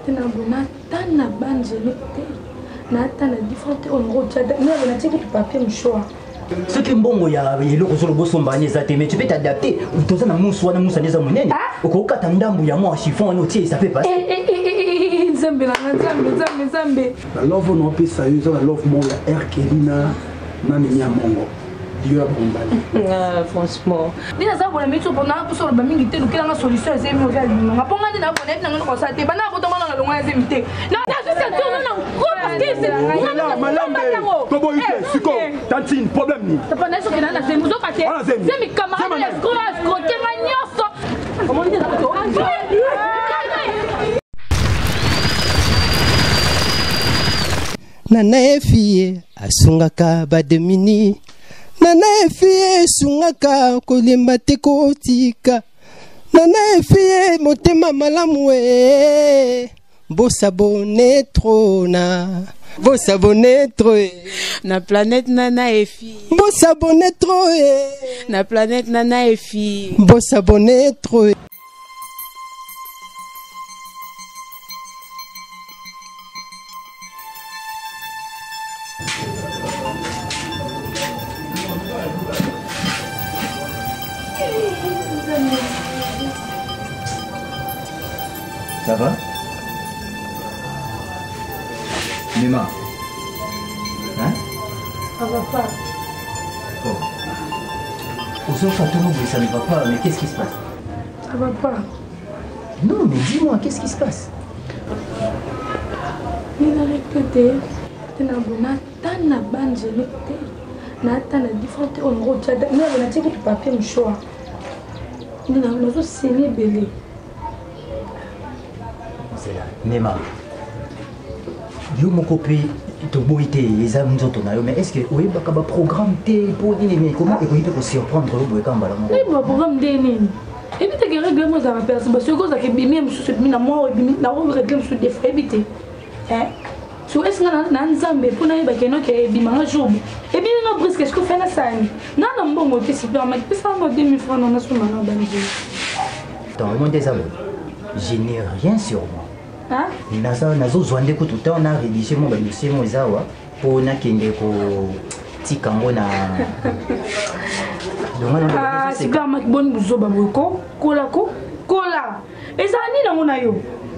Te na bona ata na banjeli te na ata na difran te oyo nakotia natie kutu papier mouchoir. Soki mbongo ya eloko ozoloba osomba wana eza te, mais tu peux t'adapter. Toza na musu wana, musu wana eza monene, okokata ndambu ya mwa chiffon wana otie, ça peut passer. Nzambe na nga, nzambe, nzambe, nzambe. Ba love oyo naopesa yo eza ba love moko ya R. Kelly na na Mimi ya Mongo yo ya bombali. Ah, franchement nde naza bona miso mpo naa mposa oloba mingi te, lukelanga solution ya zemi oza libimanga mpo nga nde naa bona yebi na nga noko osala te banda abotama na longo ya zemi te. Malembe, toboyi te siko tantine, problème nini? Papa na soki na zemi ozoka te, zemi camarade ya escroc escroke nga nyonso omoni te. Nana efie asungaka bademini, nana efie esungaka kolemba te kotika, nana efie motema malamu e bosabone trop na bosabone trop e na planète Nana Efi. Bosabone trop e na planète Nana Efi. Bosabone trop e. Ça va? Mima? Hein? Ça va pas. Oh. Ozofa tout le ça ne va pas, mais qu'est-ce qui se passe? Ça va pas. Non, mais dis-moi, qu'est-ce qui se passe? Nina te te na bona ata na banjeli te na ata na difran te oyo nakotia natie kutu papier mouchoir nde nazosene ebele. Zela, Nema, yo moko mpe toboyi te, eza nzoto na yo, mais est ce que oyebaka baprogramme te mpo nini? Mais comment ekoki mpe kosurprendre yo boye kaka mbala moko? Nayebi baprogramme nde nini, ebi te ke regle mo ezalaka perturbation, soki ozalaka ebimi ya mosusu ebimi na mwa oyo ebimi na oyo regle mosusu defo eyebi te. So esi nga na nzambe mpo nayeba ke noke ebimanga jour ebimi nga briske soki ofai nasani nga na mbongo te supermarket pesanga nga 2000 franc na nasomba na banzela. Attends, omoni eza boye, je n'ai rien sur moi. Nazozwa nde kutu temps na rédige mo badossier mo eza awa mpo nakende kotika yango na supermarket. Boni buzoba boye ko kola ko kola ezala nini yango na yo?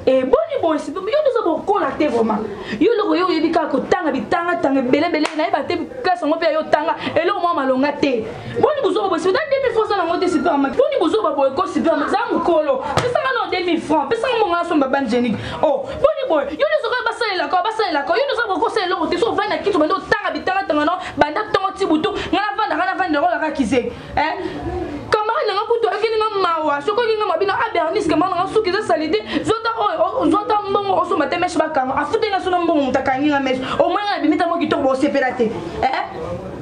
Boni boye, yo nde oza bokola te vraiment. Yo eloko yo oyebi kaka kotanga bitangatanga ebelebele, nayeba te place yango mpe ya yo otanga eloko mwa malonga te. Boni buzoba boye, sipeta 2000 francs oza nango te supermarket. Boni buzoba boye ko supermarket eza mokolo pesanga na 2000 francs, pesanga mbongo nasomba bande hygiénique. Oh, boni boye, yo nde ozokoya basalelaka basalelaka yo nde oza bokosala eloko te. So ovandi na kiti obandi otanga bitangatanga no banda ntongo ti butu, nga navandaka navandi yango kaka kize. Camarade nanga kutu ayokeli nga mawa, soki oyoki nga mabino a bernice, camarade nanga suki eza salite, zwata oyo, zwata mbongo osomba te meshe bakanga afute nga sona mbongo moto akangi nga meshe omoi nga nabimi ntango kitoko bosepela te.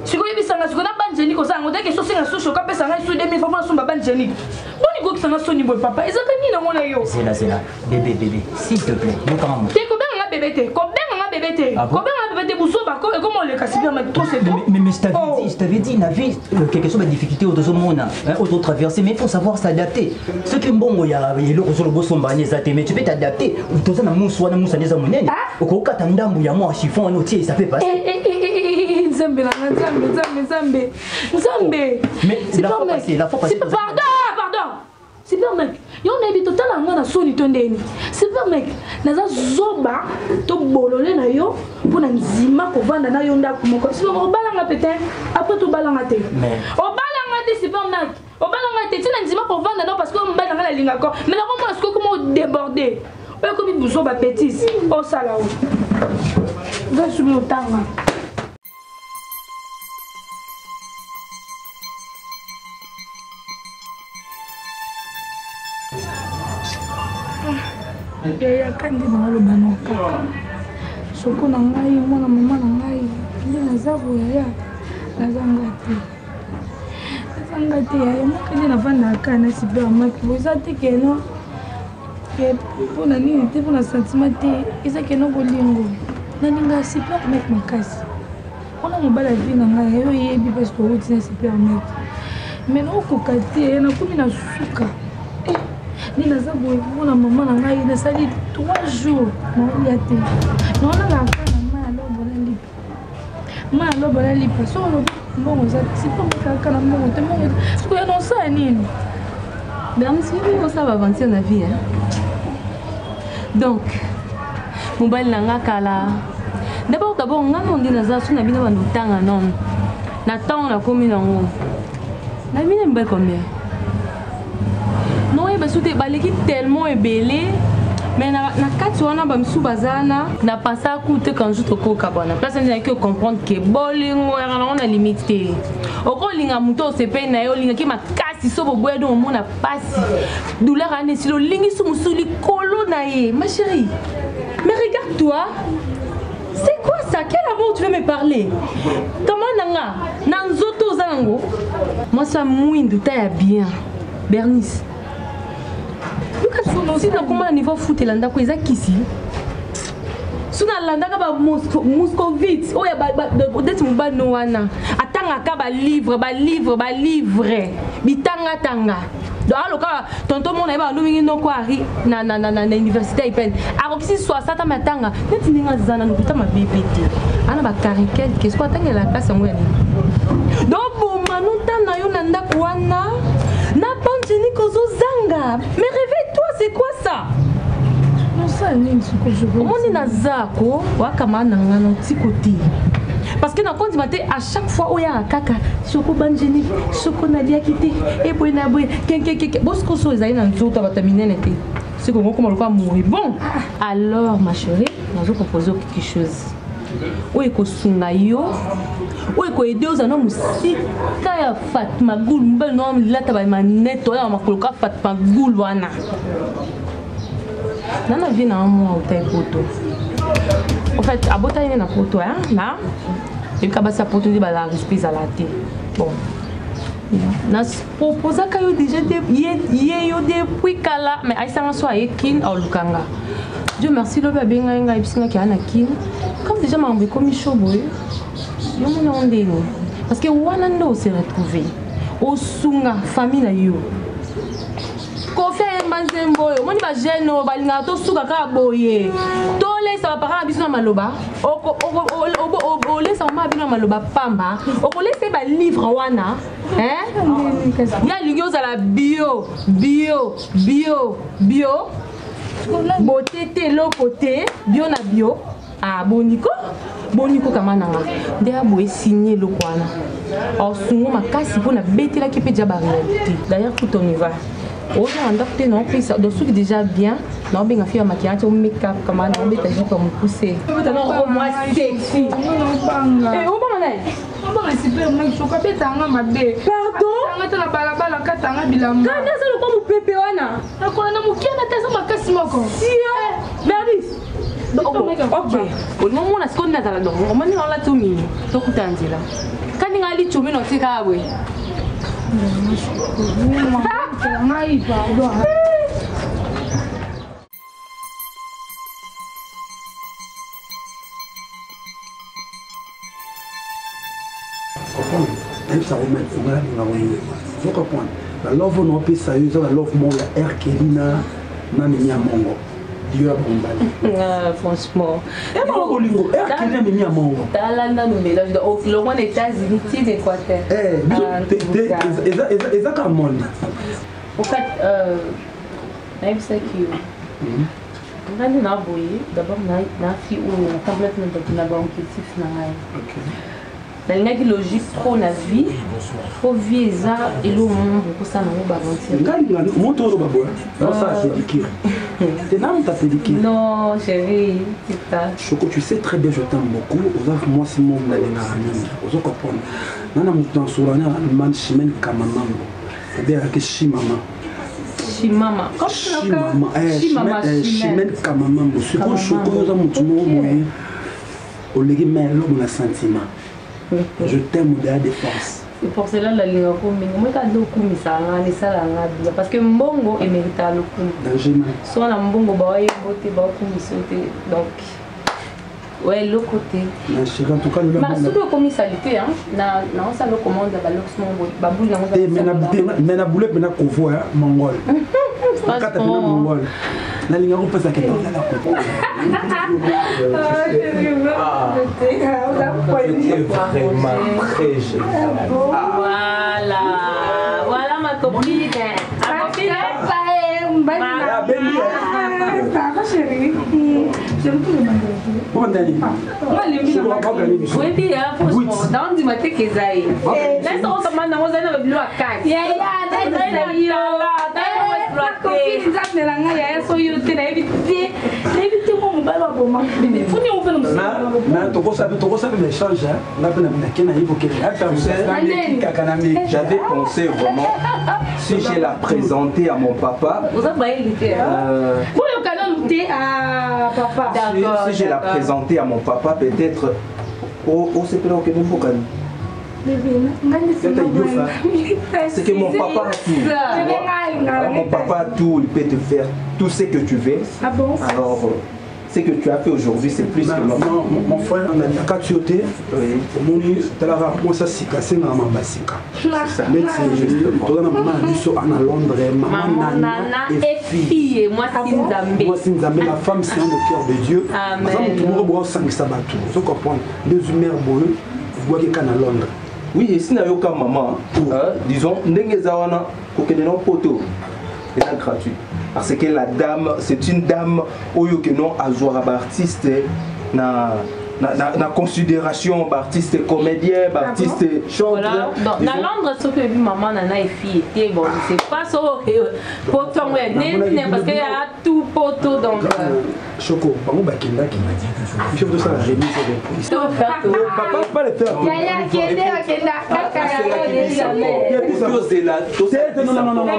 Sikoyo yebisanga sikoyo na bande hygiénique oza yango teke sosenga susu okapesa ngai su 2000 francs nasomba bande hygiénique. Boni kokisa nga soni boye papa, ezaka nini yango na yo? Zela, zela, bébé, bébé, s'il te plaît, yokanga moto. Te, kobenga nga bébé te, kobenga nga bébé te, kobenga nga bébé te. Buzoba ko ekoma oleka super mais trop c'est trop. Mais je t'avais dit, je t'avais dit, la vie, quelque chose de difficulté ozomona, ozo traverser, mais il faut savoir s'adapter. Soki mbongo ya eloko ozoloba osomba wana eza te, mais tu peux t'adapter. Toza na musu wana, musu wana eza monene, okokata ndambu ya mwa chiffon wana otie, ça peut passer. Nzambe na nga, nzambe, nzambe, nzambe, nzambe. Mais la fois passée, la fois passée. Pardon, pardon. Super mec, yo nayebi totala yango na soni to ndeni. Super mec, naza zoba to bolole na yo mpo na ndima kovanda na yo ndako moko. Super mec, obalanga peut-être, après tobalanga te. Obalanga te super mec, obalanga te ntina ndima kovanda na yo parce que mobali na ngai nalingaka. Mais nakomona sikoyo koma odéborde. Oyo ekomi buzoba bêtise osala oyo. Ngai soki otanga. Yayaka nde naloba na kaka soko na ngai mwana mama na ngai nde naza boyaya, nazanga te, nazanga te yaya moko nde navandaka na supermarket bo eza te keno mpona nini te, mpona sentiment te, eza keno bolingo nalinga supermarket makasi mpona mobali ya vie na ngai. Yo oyebi mpasi touti na supermarket, mais naokoka te, nakomi na suka nde naza boye mpona mama na ngai nasali tout. 3 jours naolia te. Naolalaka na mai ya lobo na lipa. Mai ya lobo na lipa. Soki olobi mbongo eza te, sikoyo kaka na mbongo te, mbongo te. Sikoyo nosala nini? Bernice, yo osala baaventure na vie, hein? Donc, mobali na nga kala. D'abord, d'abord, nga no nde naza so na bino bando tanga non. Na ntango nakomi nango. Na bino mibali combien? Non, oyeba su te baleki tellement ebele. Mais na, na kati wana bamisusu baza na na pensa ku te qu'un jour tokokabwana. Place nde nayaki comprendre ke bolingo yaka nango na limite te. Okolinga moto osepeli na ye, olingaki makasi so boboya donc omona pasi. Douleur wana esili olingi su mosusu likolo na ye. Ma chérie, mais regarde toi. C'est quoi ça? Quel amour tu veux me parler? Comment nanga? Na nzoto oza nango? Mwasi ya mwindu ta ya bien. Bernice. Luka si nakoma na niveau futela ndako eza kisi. So nalandaka ba moscovite oyo neti mobali no wana atangaka balivre balivre balivre bitangatanga. Donc aloka tonton mona ye bando mingi noko ari na, na, na, na, na université ya ipene akokisi 60 ama atanga neti ndenge aza na lokuta mabe pe te ana bakare quelque soki atangela klase yango ya nini donc boma nota na yo na ndako wana na panjenike ozozanga mais réveille toi, c'est quoi ça? Nosala nini sikoyo? Omoni naza ko wakama na nga na tiko te parce que nakondima te à chaque fois oyaka kaka soko banjeni soko naliaki te eboye na boye kenkekeke bosikoso ezali na nzoto ya bato ya minene te soki okokoma lokola moribond. Alors ma chérie, nazo propose yo quelque chose oyo ekosunga yo, oyo ekoyede ozala na mosika ya Fatma Gul. Mobali no lata bamanete oyo ya makolo ka Fatma Gul wana nana vie na mwa uta poto. En fait abotani ne na poto hein, na ebika basi ya poto nde bazala respect ezala te. Bon, naproposaka yo déjà ye yo depuis kala, mais ayisanga so aye kin aolukanga. Dieu merci, lobi abengai ngai ayebisingaki aya na kin. Comme déjà makambo ekomi chaud boye, yo mona ngo ndeni parce que wana nde ose retrouve osunga famille na yo. Kofi ayemba nzembo oyo, omoni bajeune oyo balingaka tosuka kaka boye, tolesa bapara na biso na maloba. Olesa mama bino na maloba pamba, okolesa ye balivre wana. Ye alingi ozala bio bio bio bio bote te, eloko te, bio na bio. Ah, boniko boniko kama nanga nde aboye signe eloko wana osungo makasi mpo nabetelaki mpe dia baréalité. D'ailleurs tout on y va oza na ndako te, naopesa donc soki déjà bien naobenga fi ya maquillage o make-up kama naobeta jupe ya mokuse mwa sexy. Obanga naye. Obanga super mike soki abetanga mabe. Pardon, anga te na balabala katanga bilamba. Kandi aza lokwa mopepe wana. Nakola na mokie na te, aza makasi moko. Sio Bernice, ok, olingi omona sikoyo nde nazala dongo omoni naolati omini tokuta nzela kandi ngai licomi na otika boye. Ngai pardon. Comprendre, nayebisa ngo mai fonga nalinga ngo mingi. Ozo comprendre, balove oyo naopesa yo eza balove moko ya R Kelly na mimi ya mongo dio ya bombali. Ah, franchement. Ebaka bolingo R Kelly na mimi ya mongo. Tala nanu mélange longwa na États-Unis ti na Équateur. Eh, biso eza kaka monde. Au fait, nayebisaki yo ngai nde naboye d'abord na fi oyo natambolaki na bato na baobjectif na ngai. Nalingaki logique trop na vie po vie eza eloko moko bokosala nango baaventure. Ngai linga moto oyo baboya naosala pédicure te, na moto ya pédicure. Non chérie, tika. Choco, tu sais très bien, je t'aime beaucoup. Oza mwasi moko nalingaka mingi, ozo comprendre. Nga na moto nasola na Allemagne, Chimene Kamamambo, ebengaki Shimama. Shimama. Shimama, eh, Shimama, Chimene, eh, Chimene Kamamambo. Sikoyo Choco, oza moto moko boye oleki mai eloko na sentiment. Je t'aime au-delà des forces. C'est pour cela nalingaka mingi moi kaka nde okumisaka nga nesala nga bien parce que mbongo eméritaka lokumu. Danger man. So na mbongo baoyembo te, baokumisa yo te, donc ouais, eloko te. Na chérie, en tout cas lelo Ma soki okomi salite na naosala commande ya balox moko boye babuli nango. Te, mais na boule mpe na kovo ya mongol, nakata mpe na mongol. Nalinga kopesa kende olala ko. C'était vraiment très génial. Voilà, voilà ma copine. Ma copine. Oyebi ya franchement naondima te ke eza ye nasokokama nango ozali na babilo ya kati nzambe na ngai yaya so yo te nayebi te nayebi te mwa mobali aboma funi yango mpe na tokosa mpe baéchange nga mpe nake naye kokende kaka na meki. J'avais pensé vraiment, si je la présentais à mon papa, oza bayeli te boyoka nanu te papa. Si je la présentais à mon papa, peut-être au CPL, au Québec, c'est que mon papa a tout. Mon papa a tout, il peut te faire tout ce que tu veux. Ah bon? Alors, ce que tu as fait aujourd'hui, c'est plus que non, mon frère, nakati yo te. Omoni talaka mwasi asika asengaka mabasika neti toza na mama na biso ana Londres, mama Nana Efie, mwasi Nzambe. Mwasi Nzambe, la femme c'est le cœur de Dieu. Aza motu moko boye osangisa bato, ozo comprendre? Deux mare boye obwaki ka na Londres. Oui, esi nayoka mama, disons ndenge eza wana, kokende na poto eza gratuit, parce que la dame, c'est une dame oyo ke non azwaka baartiste na considération, baartiste comédien, baartiste chantre. Voilà. Donc, na Londres, soki oyebi mama Nana Efi ete, bon, je sais pas so poto yango ya nini, parce que ya tout poto, donc Choco, bango bakendaki, biso tosala remise de papa, pas le faire. Yaya kende akenda kaka. Tozela. Non, non, non, non, non.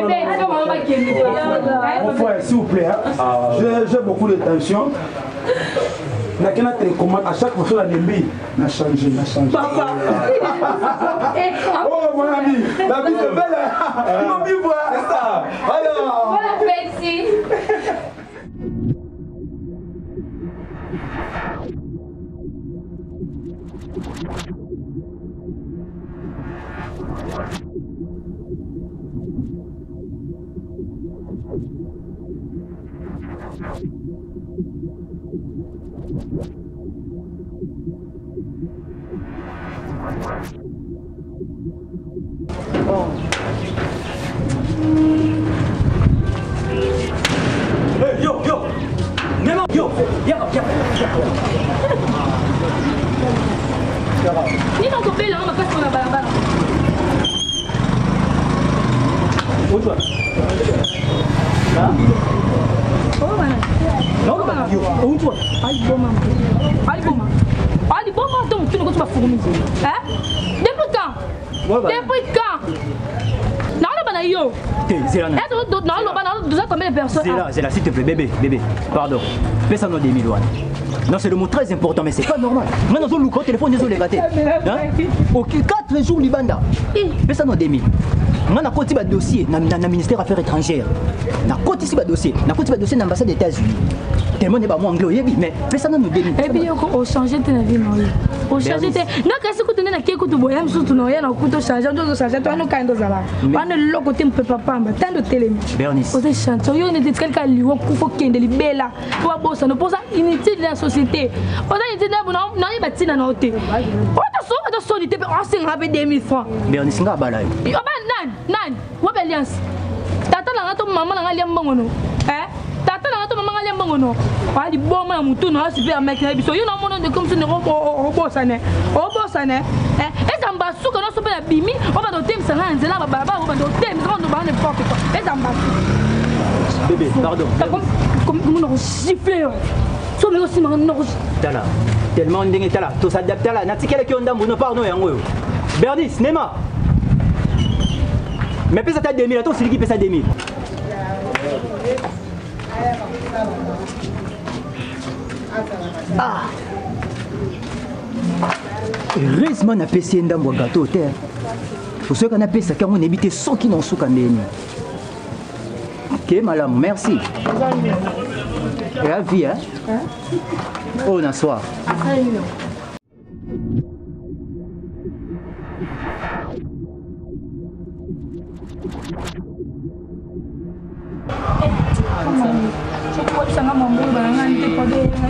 Mon frère, s'il vous plaît, hein. J'ai beaucoup de tension. Nakena télécommande à chaque fois nalembi, na change, na change. Papa. Oh mon ami, la vie c'est belle, hein. Il faut vivre. C'est ça. Alors bon appétit. Hey, yo, yo! Non, yo! Yaka, yaka, yaka! Nini okobela ngo makasi mpona balabala? Ozwa. Yo, ozwa. Aliboma, aliboma, aliboma to motuni koti bafourmi. Depuis quand? Depuis quand naoloba na yo? Te, zela na. Naoloba, toza combien de personnes? Zela, zela, s'il te plaît, bébé, bébé, pardon. Pesa no 2000 wana. Non, c'est le mot très important, mais c'est pas normal. Nga nazoluka au téléphone, ezoleka te. Ok, 4 jours libanda. Pesa no 2000. Nga nakoti badossier na ministère affaires étrangères. Nakotisi badossier. Nakoti badossier na ambassade des États-Unis. Tellement ne ba mo anglais oyebi, mais pesa nano 2000. Ebi yoko ochange te na vie na yo. Ochange te. Nga kasi kutu nde nakie kutu boya mosusu na oya na kutu ochange nde ozochange to wana okandi ozalaka wana eloko te mopepa pamba tando otelemi. Bernice. Oza chantier yo neti etikali kaka liwa kufa okende libela mpo babosana mpo oza inutile na société, oza inutile naoyeba ntina na yo te, ata soni te mpe osengaka mpe 2000 francs. Bernice, nga abala yo. Oba nani nani wapi alliance? Tata na nga to mama na nga alia mbongo no? Tata na nga to mama nga alia mbongo no? Oya liboma ya motu na oya super mec na biso yo na omona ndeko mosu ndeko obosane obosane eza mbasuka nyonso mpe na bimi obanda otemisa nga na nzela babalabala, obanda otemisa nga baa n'importe quoi, eza mbasuka. Bébé, pardon. Komona kogifle yo so omeki osimaka noko. Tala, tellement ndenge tala, tosadapte tala, natikelaki yo ndambo no pardon yango oyo. Bernice, nema. Mais pesa ta 2000, ata osiliki pesa 2000. Ah! Heureusement napesi ye ndambo ya gateau te. Osoyoka napesaki yango nayebi te soki na osuka ndeni. Ke malamu, merci. Ya vie, hein? Oyo na soir.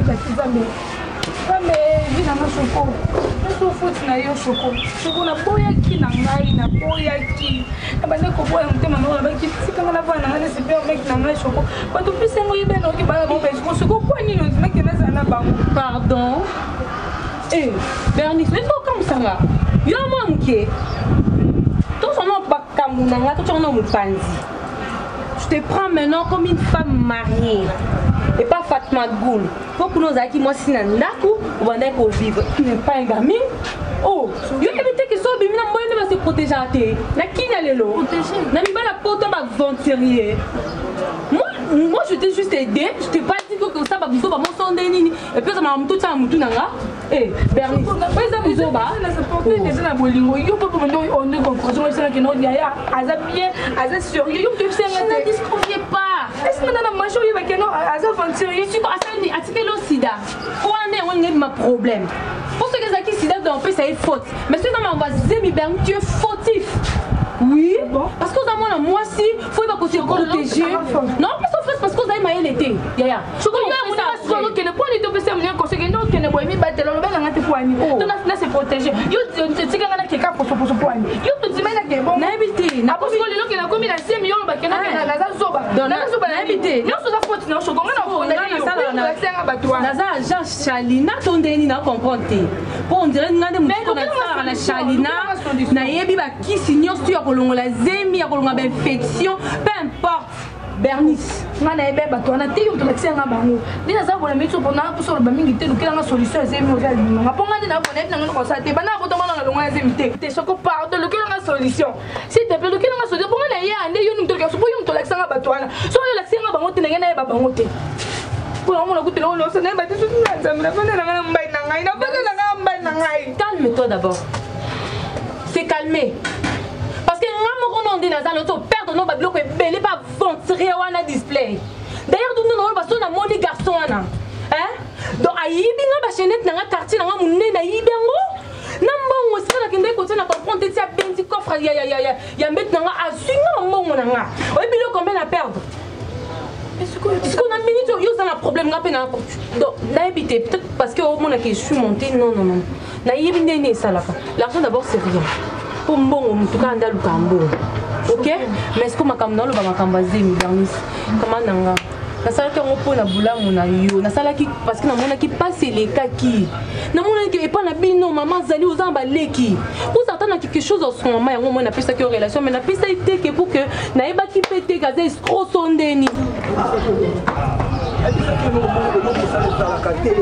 Nayebaki Nzambe. Nzambe vi na nga Shoko. Nyonso foti na yo Shoko. Shoko naboyaki na ngai, naboyaki. Nabandi koboya motema na nabaki tika nga navanda na ngai na super mec na ngai Shoko. Bato pesa yango yebe naoki bana bo Shoko. Shoko mpo nini ondimaki nazala na bango? Pardon. Eh, Bernice, mais okamwisa nga. Yo mwa moke. Tozwa makambo na nga, totyango na mopanzi. Je te prends maintenant comme une femme mariée. Et pas Fatma Goul. Po kuna ozalaki mwasi na ndako, obandaki kovivre. Tu n'es pas un gamine. Oh, yo yebi te ke so obimi na mboye nde base protégeaka te. Na kina lelo. Na mibala poto baventurier. Moi, je t'ai juste aidé. Je t'ai pas dit que ça va biso ba monso nde nini. Et puis ça m'a mutu tsa mutu nanga. Eh, Bernice, oyo eza buzoba. Eza na bolingo. Yo pe pe ndo on est conclusion ça que non yaya aza bien, aza sérieux. Yo tu sais Je ne disconviens pas. Est-ce que nana macho yo ba que non aza aventurier. Siko asali atikeli yo sida. Po wana yango ndenge ma problème. Po soki ezalaki sida donc opesa ye faute. Mais soki eza makambo ya zemi Bernice, tu es fautif. Oui, bon? Parce que oza mwana mwasi, faut yeba ko se protéger. Non, opesa faute parce que ozali mayele te. Yaya. Okende mpo nini topesa moninga conseil kende okende boye mibatela olobela nga te mpo ani to na se protéger yo tikanga na keka posoposo mpo ani yo tondimai na kebongo Nayebi te. Aposiko lelo kende akomi na semi yo oloba kende naza zoba, naza zoba. Nayebi te. Nyonso oza faute na yo Shoko. Nga na ofondayoasenga bato wana. Naza agent Chalina to ndeni na comprendre te. Mpo on dirait nga nde moto nasalaka na Chalina, nayebi bakisi nyonso ya kolongola zemi, ya kolongola bainfection, peu importe. Bernice, nga nayebi bato wana te. Yo moto olakisi yanga bango nde naza bona miti mpona mposa oloba mingi te. Lukela nga solution ezemi oza alinganga mpo nga nde nabona yebi nanga nokosala te. Banda botoma nanga longo ya zemi te te. Soko pardon, lukela nga solution s'il te plaît, lukela nga solution mpo nga na ye nde yo moto olakisa, mpo yo moto olakisa nga bato wana. So oyo olakisi nga bango te, ndenge nayeba bango te, mpo namona kutela oyo nyonso nayeba te. Soki nga Nzambe, nafanda na nga na mobali na ngai, nafanda na nga na mobali na ngai. Calme-toi d'abord, c'est calmer, parce que nga moko no nde naza na to perdre no babiloko ebele pa aventurier wana display. D'ailleurs dundu na oloba so namoni garçon wana, hein? Donc ayibi nga bachaînette na nga, quartier na nga monene, ayibi yango na mbongo esika nakendaki kotia na comprendre te. Ti abendi coffre ya mbeti na nga, azwi nga mbongo na nga. Oyebi biloko combien na perdre sikoyo na minute oyo? Oza na problème, nga mpe na donc nayebi te. Peut-être parce que omonaka je suis monté. Non, non, non, nayebi ndenge esalaka. L'argent d'abord, c'est rien. Mpo mbongo motu kaka nde aluka mbongo, ok? Mais siko makambo naoloba, makambo azemi. Bernice, kama na nga, nasalaki yango mpo na bulamu na yo. Nasalaki parce que namonaki mpasi elekaki, namonaki epa na bino mama azali, oza na baleki, oza ata na quelque chose osunga mama yango. Moi napesaki yo relation, mais napesaki teke pour que nayebaki mpe teke aza escroc so ndeni. Ezalaka te yo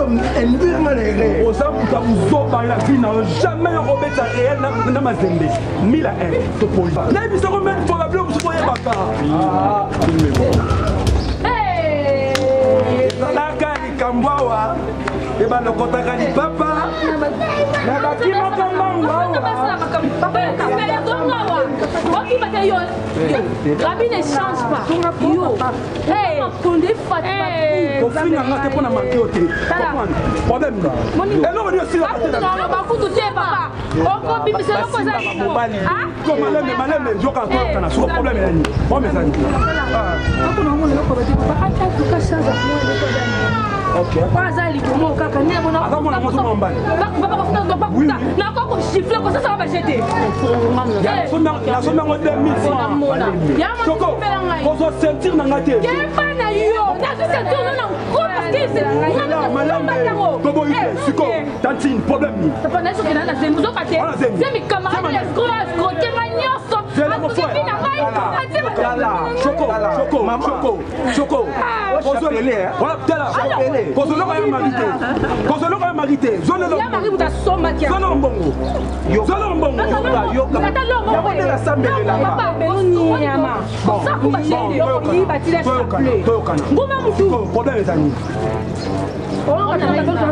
nde erreur. Oza moto ya buzoba na vie na yo. Jamais yo kobeta réel na Mazembe mila 1 topoli. Nayebi soko meme foka biloko mosusu oyebaka ezalaka likambo awa ebalokotaka lipapa na bakimaka mbangu awa. Okimaka yo. Rabi ne change pas yo. Makonde Fatima. Kofinga nga te mpo na marke yo te. Problème eloko nini osila? Bakutu te papa, okobimisa eloko eza. Ko maleme maleme, yoka, toyokana. Soko problème ezani, problème ezani. Ok. Aza libomo kaka nde. Aza mwana mwasi, mwana mobali? Nako kochiffler kosasaka bajete. Nasombi yango 2000 francs. Soko kozwa ceinture na nga te. Keba na yo, nazwi ceinture no na nko parce que Malame, toboyi te. Siko tantine, problème nini? Papa, nazokenda na zemi, ozoka te. Wana zemi. Zemi, camarade ya escroc, escroquer nga nyonso. Zela, mon frère. Asoki na ngai. Choco, Choco, Choco, Choco. Voilà, tala. Kozoloko ya mari te. Kozoloko ya mari te. Zolelo. Ya mari mutu asomaki. Zolelo mbongo. Zolelo mbongo. Yango nde nasambelelaka. Bon, toyokana. Nguma mutu. Problème ezali.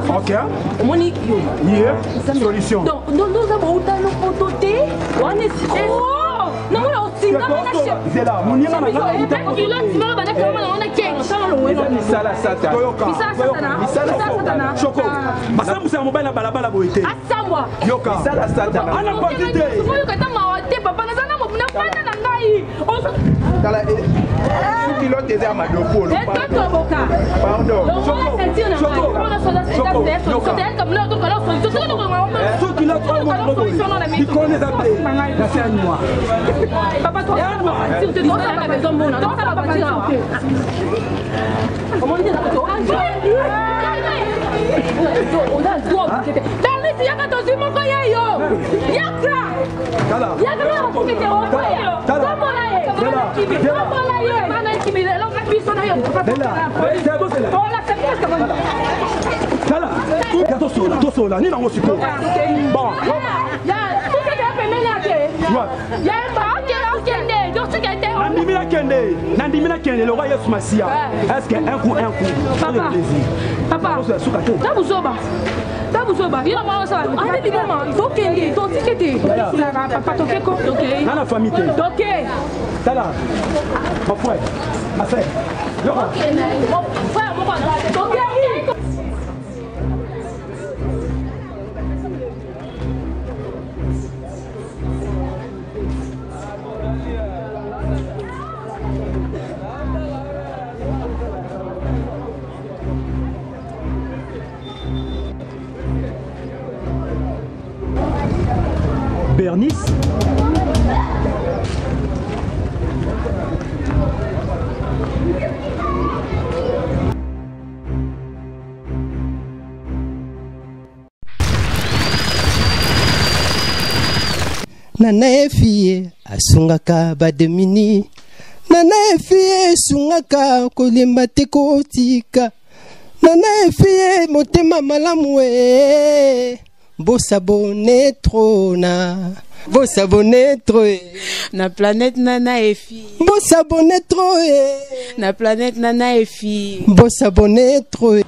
Ok. Omoni yo. Ye solution. Donc ndoza bouta lopoto te wana escroc namona otindama na Zela, moninga na nga auta. Eza misala sata. Toyoka. Misala satana. Misala Misala satana. Choco. Basambusaka mobali na balabala boye te. Asambwa. Yoka. Misala satana. Ana pasi te. Oyoka ata mawa te papa, naza na nafanda na ngai. Tala. Sous-culotte eza ya madopolo. Pardon. Sous-culotte oyo moko boye likolo eza te na se ya noir. Bernice, yaka tozwi moko ye yo yaka yaka tomona ye tomona ye Tala, tosola tosola nini yango sikoyo bon. Nandimi nakende, nandimi nakende lokwa Yesu Masiya. Est ce que un coup, un coup papa plaisir papa suka te. Ta buzoba, ta buzoba, yo na mwana osala ande liboma. Tokende, totike te papa, tokeko. Na na famille te. Toke. Tala, mon frère, ma frère, yoka. Frère moko toke. Bernice. Nana Efie asungaka bademini. Nana Efie esungaka kolemba te kotika. Nana Efie motema malamu e. Bosabone trop na bosabone trop e. Na planète Nana Efi. Bosabone trop e. Na planète Nana Efi. Bosabone trop e.